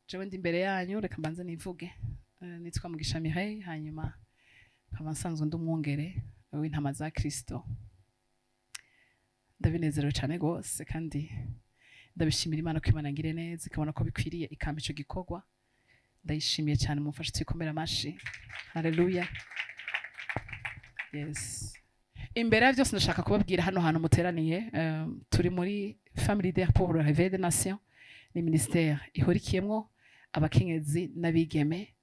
Jewe ndi imbere yanyu, reka mbanze nivuge. Nitwa Mugisha Mireille, hanyuma nkaba nsanzwe ndi umwungere w'intama za Kristo. Ndabinezerewe cyane rwose kandi ndabishimira Imana ko Imana ngire neza, ikabona ko bikwiriye, ikampa ico gikorwa. Ndayishimiye cyane, mumfashe twikomere amashi. Haleluya, yes. Imbere ya byose ndashaka kubabwira hano hantu muteraniye, turi muri Family Leader pour le Réveil des Nations. Ni ministère ihurikiyemwo abakenyezi n'abigeme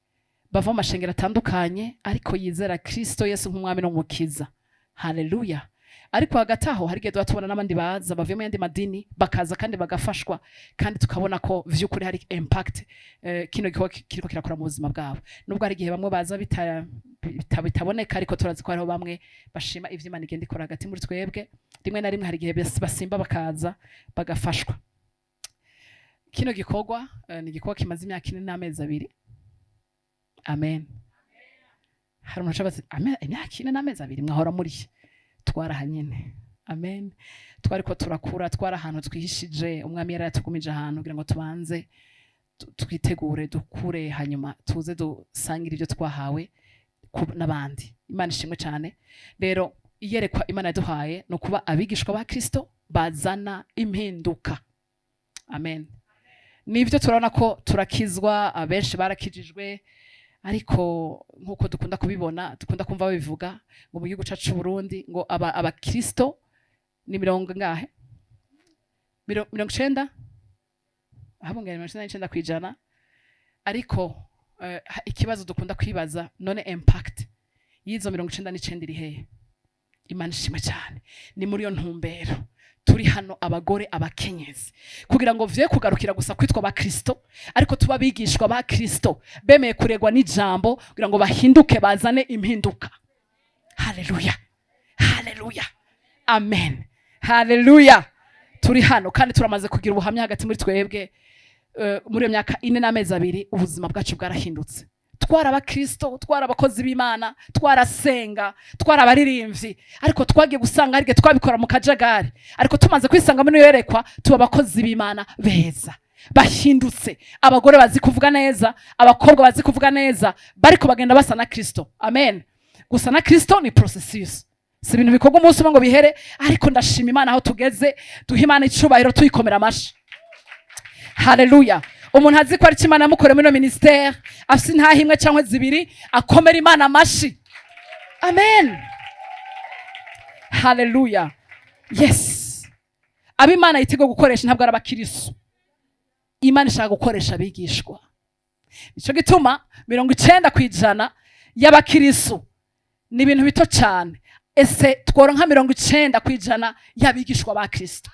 bava mu mashengero atandukanye ariko yizera Kristo Yesu nk'umwami n'umukiza. Haleluya. Ariko hagati aho hari igihe tuba tubona n'abandi baza bavuye mu yandi madini, bakaza kandi bagafashwa, kandi tukabona ko vy'ukuri hari impact kino gikorwa kiriko kirakora mu buzima bwabo, nubwo hari igihe bamwe baza bitaboneka, ariko turazi ko hariho bamwe bashima ivyo Imana igenda ikora hagati muri twebwe. Rimwe na rimwe hari igihe basimba bakaza bagafashwa. Kino gikorwa ni igikorwa kimaze imyaka 4 n'amezi 2. Amen. Hari umuntu ashobora ati: "Imyaka 4 n'amezi 2 mwahora muri?" Twaraha nyene. Amen. Twariko turakura, twari ahantu twihishije. Umwami yari yatugumije ahantu kugira ngo tubanze twitegure, dukure, hanyuma tuze dusangire ibyo twahawe n'abandi. Imana ishimwe cyane. Rero iyerekwa Imana yaduhaye ni ukuba abigishwa ba Kristo bazana impinduka. Amen. Nibyo, turabona ko turakizwa, abenshi barakijijwe, ariko nk'uko dukunda kubibona, dukunda kumva babivuga ngo mu gihugu cyacu c'u Burundi ngo abakristo ni mirongo ngahe? 90, ahabungera 99%. Ariko ikibazo dukunda kwibaza: none impact y'izo 99 iri hehe? Imana ishimwe cyane. Ni muri iyo ntumbero turi hano, abagore, abakenyezi, kugira ngo vye kugarukira gusa kwitwa abakristo, ariko tuba abigishwa ba Kristo bemeye kuregwa n'ijambo kugira ngo bahinduke, bazane impinduka. Haleluya, haleluya, amen, haleluya. Turi hano kandi turamaze kugira ubuhamya hagati muri twebwe. Muri iyo myaka 4 n'amezi 2 ubuzima bwacu bwarahindutse. Twari abakristo, twari abakozi b'Imana, twarasenga, twari abaririmbyi, ariko twagiye gusanga hari igihe twabikora mu kajagari. Ariko tumaze kwisanga muri iyo yerekwa, tuba abakozi b'Imana beza bahindutse, abagore bazi kuvuga neza, abakobwa bazi kuvuga neza, bariko bagenda basa na Kristo. Amen. Gusa na Kristo ni processus, si ibintu bikorwa umunsi umwe ngo bihere. Ariko ndashima Imana aho tugeze. Duha Imana icubahiro, tuyikomera amashi. Haleluya. Umuntu azi ko ari cyo Imana yamukoreye muri ino ministère, afise intaha imwe cyangwa zibiri, akomera Imana amashi. Amen, haleluya, yes. Abo Imana yiteguye gukoresha ntabwo ari abakirisu. Imana ishaka gukoresha abigishwa. Nicyo gituma 90% y'abakirisu ni ibintu bito cyane. Ese tworonka 90% y'abigishwa ba Kristo?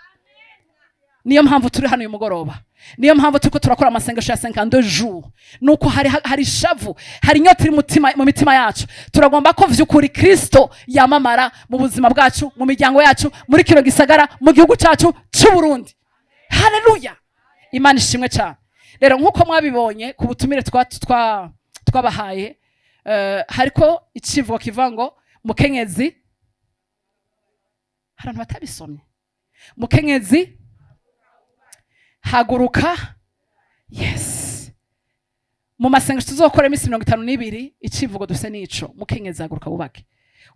Niyo mpamvu turi hano uyu mugoroba, niyo mpamvu turiko turakora amasengesho ya 52 jours. Nuko hari ishavu, hari inyota iri mu mitima yacu. Turagomba ko vy'ukuri Kristo yamamara mu buzima bwacu, mu miryango yacu, muri kino gisagara, mu gihugu cyacu cy'u Burundi. Haleluya, Imana ishimwe cyane. Rero nk'uko mwabibonye ku butumire twabahaye, hariko icivugo kivuga ngo mukenyezi. Hari abantu batabisomye. Mukenyezi haguruka. Yes. Mu masengesho tuzokora iminsi 52, icivugo dufise nico: mukenyezi haguruka wubake.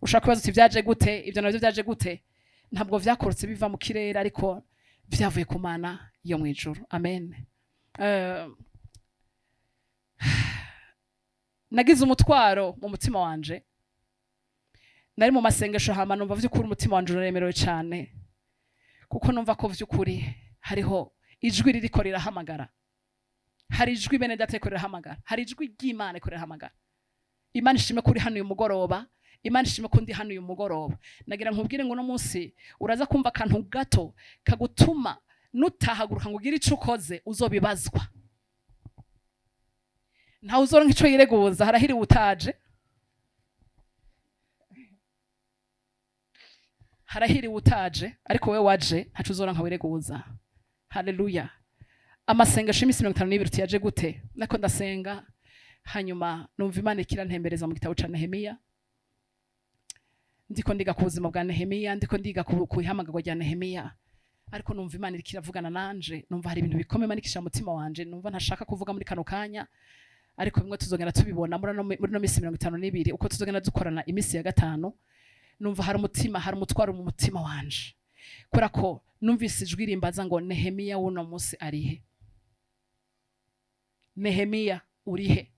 Ushobora kubaza uti: "Vyaje gute ibyo navyo? Vyaje gute?" Ntabwo vyakorotse biva mu kirere, ariko vyavuye ku Mana yo mu ijuru. Amen. Nagize umutwaro mu mutima wanje. Nari mu masengesho, hama numva vy'ukuri umutima wanje uraremerewe cyane, kuko numva ko vy'ukuri hariho ijwi ririko rirahamagara. Hari ijwi, bene data, riko rirahamagara. Hari ijwi ry'Imana riko rirahamagara. Imana ishimwe kuri hano uyu mugoroba. Imana ishimwe ko ndi hano uyu mugoroba. Nagira nkubwire ngo uno munsi uraza kumva akantu gato kagutuma nutahaguruka ngo ugire ico ukoze, uzobibazwa. Ntawe uzoronka ico yireguza. Harahiriwe utaje, harahiriwe utaje, ariko wewe waje ntaco uzoronka wireguza. Haleluya. Amasengesho y'iminsi 52 tuyaje gute? Nako ndasenga, hanyuma numva Imana ikirantembereza mu gitabo ca Nehemiya. Ndiko ndiga ku buzima bwa Nehemiya, ndiko ndiga ku ihamagarwa rya Nehemiya. Ariko numva Imana iriko iravugana nanje, numva hari ibintu bikomeye Imana ikishira mu mutima wanje, numva ntashaka kuvuga muri kano kanya, ariko bimwe tuzogenda tubibona muri no misi 52 uko tuzogenda dukorana imisi ya gatanu. Numva hari umutima, hari umutwaro mu mutima wanje, kubera ko numvise ijwi rimbaza ngo: "Nehemiya w'uno munsi arihe? Nehemiya urihe?"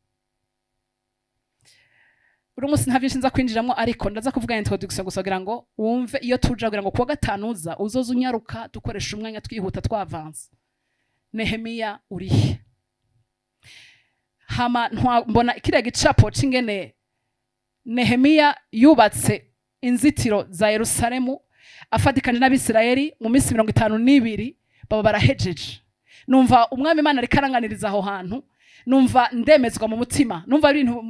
Uno munsi nta byinshi nza kwinjiramo, ariko ndaza kuvuga introduction gusa kugira ngo wumve iyo tuja, kugira ngo kuwa gatanu uza uzoze unyaruka, dukoresha umwanya twihuta, twavanze. Nehemiya urihe? Hama mbona kiriya gicapo c'ingene Nehemiya yubatse inzitiro za Yerusalemu afatikanije n'Abisirayeli mu minsi 52, baba barahejeje. Numva Umwami Imana ariko aranganiriza aho hantu, numva ndemezwa mu mutima, numva ari ibintu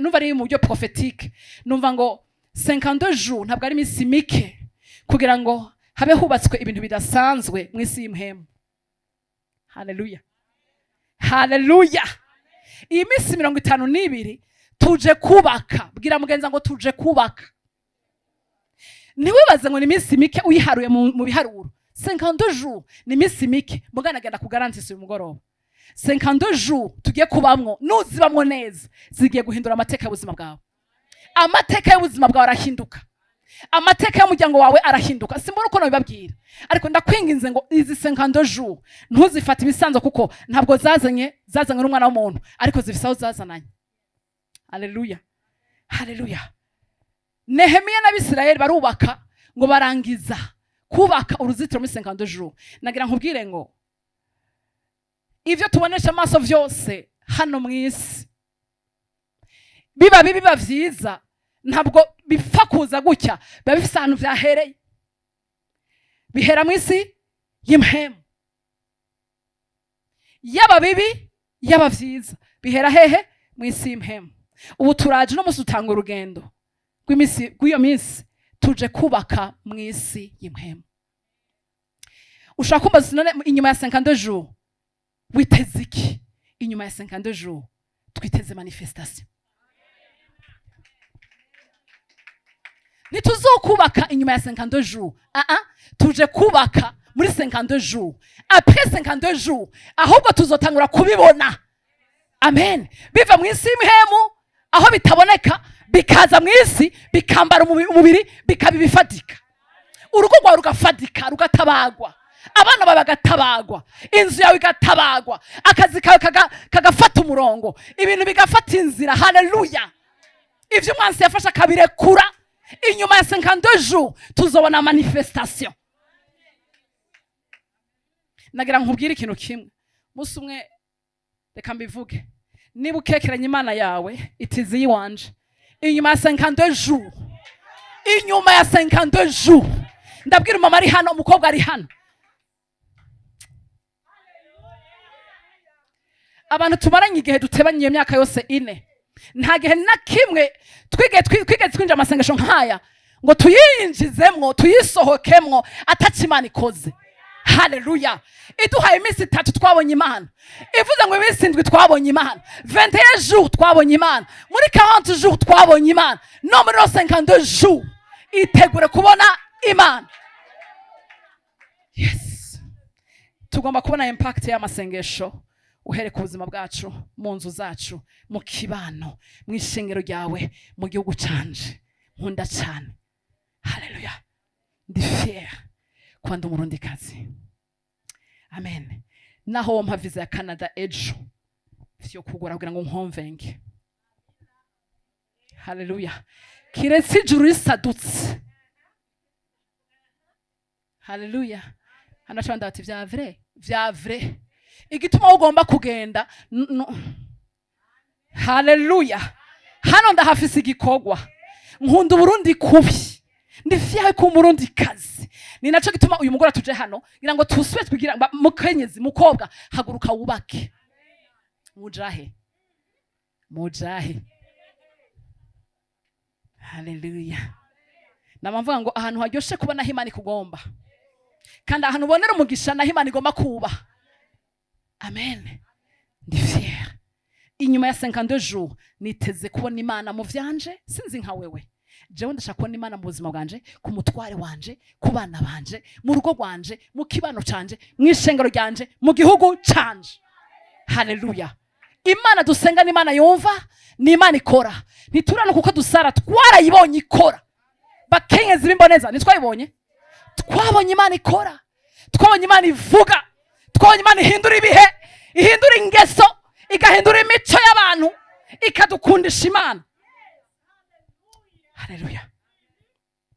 numva ari mu buryo prophétique. Numva ngo 52 jours ntabwo ari iminsi mike kugira ngo habe hubatswe ibintu bidasanzwe mu isi y'impwemu. Haleluya, haleluya! Iyi minsi 52 tuje kubaka. Bwira mugenzi ngo tuje kubaka. Ntiwibaze ngo ni iminsi mike uyiharuye mu biharuro. 52 jours ni iminsi mike mugana agenda kugarantisa uyu mugoroba. 52 jours tugiye kubamwo, nuzibamwo neza, zigiye guhindura amateka y'ubuzima bwawe. Amateka y'ubuzima bwawe arahinduka, amateka y'umuryango wawe arahinduka. Simbona uko nabibabwira, ariko ndakwinginze ngo izi 52 jours ntuzifate ibisanzwe, kuko ntabwo zazanywe n'umwana w'umuntu, ariko zifise aho zazananye. Haleluya, haleluya! Nehemiya n'Abisirayeli barubaka, ngo barangiza kubaka uruzitiro muri 52 jours. Nagira nkubwire ngo ivyo tubonesha amaso vyose hano mu isi, biba bibi, biba vyiza, ntabwo bipfa kuza gutya, biba bifise ahantu vyahereye. Bihera mu isi y'impwemu. Yaba bibi, yaba vyiza, bihera hehe? Mu isi y'impwemu. Ubu turaje uno munsi dutanga urugendo rw'imisi, rw'iyo minsi tuje kubaka mu isi y'impwemu. Ushaka kumbaza none inyuma ya 52 jours witeze iki? Inyuma ya 52 jours twiteze manifestation. Ntituzokubaka inyuma ya 52 jours, ah ah, tuje kubaka muri 52 jours. Après 52 jours ahubwo tuzotangura kubibona. Amen. Biva mu isi y'impwemu aho bitaboneka, bikaza mu isi, bikambara umubiri, bikaba ibifatika. Urugo rwawe rugafatika, rugatabagwa, abana bawe bagatabagwa, inzu yawe igatabagwa, akazi kawe kagafata umurongo, ibintu bigafata inzira. Haleluya! Ivyo umwansi yafashe akabirekura. Inyuma ya 52 jours tuzobona manifestation. Nagira nkubwire ikintu kimwe. Musi umwe, reka mbivuge, niba ukekeranya Imana yawe, itizi yiwanje. Inyuma ya 52 jours, inyuma ya 52 jours, ndabwira umama ari hano, umukobwa ari hano, abantu tumaranye igihe, dutebanye iyo myaka yose 4, nta gihe na kimwe twigeze twinjira amasengesho nk'aya ngo tuyinjizemwo, tuyisohokemwo ataco Imana ikoze. Haleluya! Iduhaye iminsi 3 twabonye Imana. Ivuze ngo iminsi 7 twabonye Imana, 21 jours twabonye Imana, muri 40 jours twabonye Imana, no muri 52 jours itegure kubona Imana. Yes, tugomba kubona impact y'amasengesho uhere ku buzima bwacu, mu nzu zacu, mu kibano, mu ishengero ryawe, mu gihugu canje nkunda cyane. Haleluya! Ndi fier kuba ndi Umurundikazi. Amen. Naho wompa visa ya Canada ejo, vyo kugura kugira ngo nkomvenge. Haleluya! Kiretse ijuru risadutse. Haleluya! Hano aca bati: "Vya vrai, vya vrai." Igituma ugomba kugenda haleluya, hano ndahafise igikorwa. Nkunda Uburundi kubi, ndi fier ku Murundi kazi. Ni naco gituma uyu mugore tuje hano ngira ngo tusube twigira mukenyezi, mukobwa, haguruka wubake. Mujahe, mujahe. Haleluya! Nama mvuga ngo ahantu haryoshe kuba naho Imana ikugomba, kandi ahantu ubonera umugisha naho Imana igomba kuba. Amen. Ndi fier. Inyuma ya 52 jours niteze kubona Imana mu vyanje. Sinzi nka wewe. Jewe ndashaka kubona Imana mu buzima bwanje, ku mutware wanje, ku bana banje, mu rugo rwanje, mu kibano canje, mu ishengero ryanje, mu gihugu canje. Haleluya! Imana dusenga ni Imana yumva, ni Imana ikora. Ntiturane kuko dusara, twarayibonye ikora. Bakenyezi b'imboneza, ntitwayibonye? Twabonye Imana ikora, twabonye Imana ivuga, twabonye Imana ihindura ibihe, ihindura ingeso, igahindura imico y'abantu, ikadukundisha Imana. Haleluya!